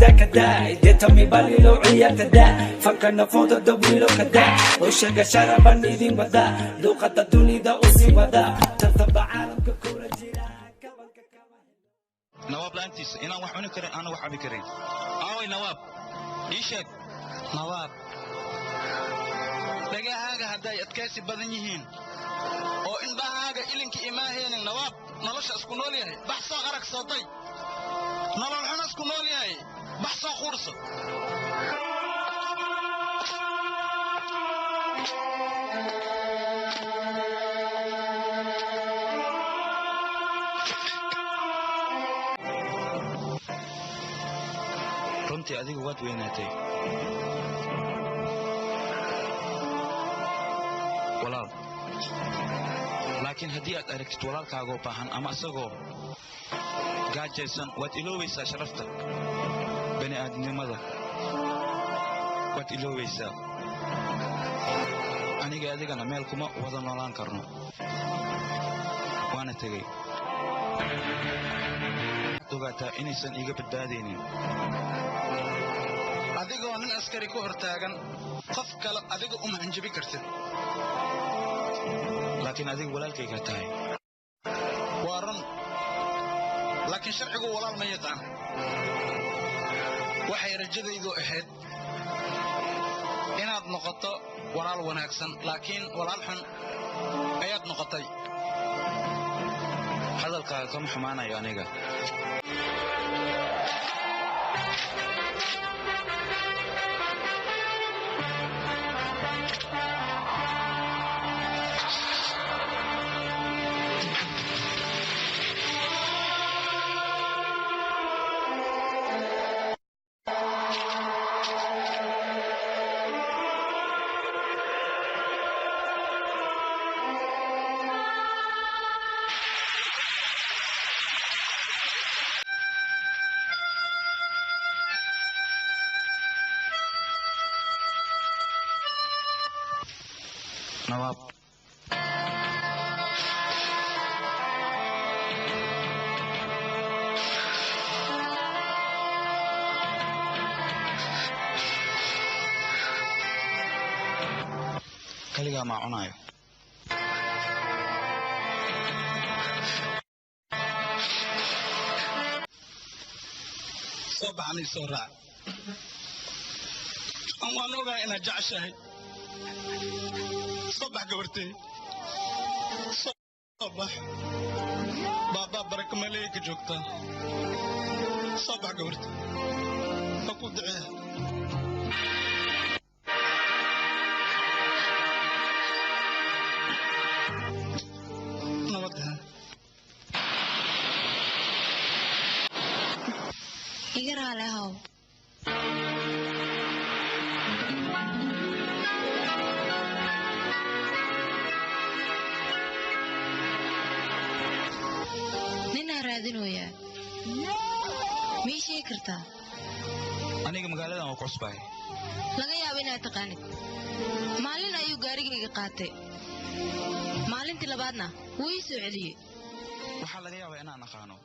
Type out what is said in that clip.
Kada idetami balilo ciyaartada fanka nafooda dawiilo kada oo sheega sharaban idin wada luuqada dunida u sii wada tartaba caalamka kula jira. Nawaab la'aantiisa inaan wax cuni karin, aanan wax cabi karin. Aaway Nawaab? Ii sheeg Nawaab. Dhagahaaga hadday adkaysi badan yihiin oo indhahaaga ilinka imaahaynin, Nawaab nolosha isku nool yahay. Bax soo arag sooday nolol xuno isku nool yahay. Bax soo quurso. Runtii adigu waad weynaatay, walaal, laakiin haddii aad aragtid walaalkaagoo baahan ama isagoo gaajaysan, waad iloobaysaa sharafta bani aadamnimada, waad iloobaysaa. Aniga adigana meel kuma wada noolaan karno. Waana tegey. Ogaataa inaysan iiga badbaadaynin. Adigoo nin askari ku hortaagan, qof kale adiga uma hanjabi kartid. Laakiin adiga walaalkayga tahay. Waa run, laakiin sharcigu walaal ma yaqaan. Waxay rajadaydu ahayd inaad noqoto walaal wanaagsan, laakiin walaal xun ayaad noqotay. Hadalkaaga kama xumaanayo aniga. Nawaab, kaligaa maa cunayo? Soo baxanay, soo raac. An waan ogahay inaad jeceshahay. Soo bax gabartey, soo bax. Baabaa baraka maleey ka joogtaa. Soo bax gabartey, ha ku ducee. Nabad. Iga raali ahow. Ninaa raadinoyaa, mii sheegi kartaa? Aniga magaaladan waa ku cusbahay. Laga yaabo inaad taqaanid. Maalin ayuu gaarigayga qaatay, maalintii labaadna wuu ii soo celiyey. Waxaa laga yaabaa inaan aqaano.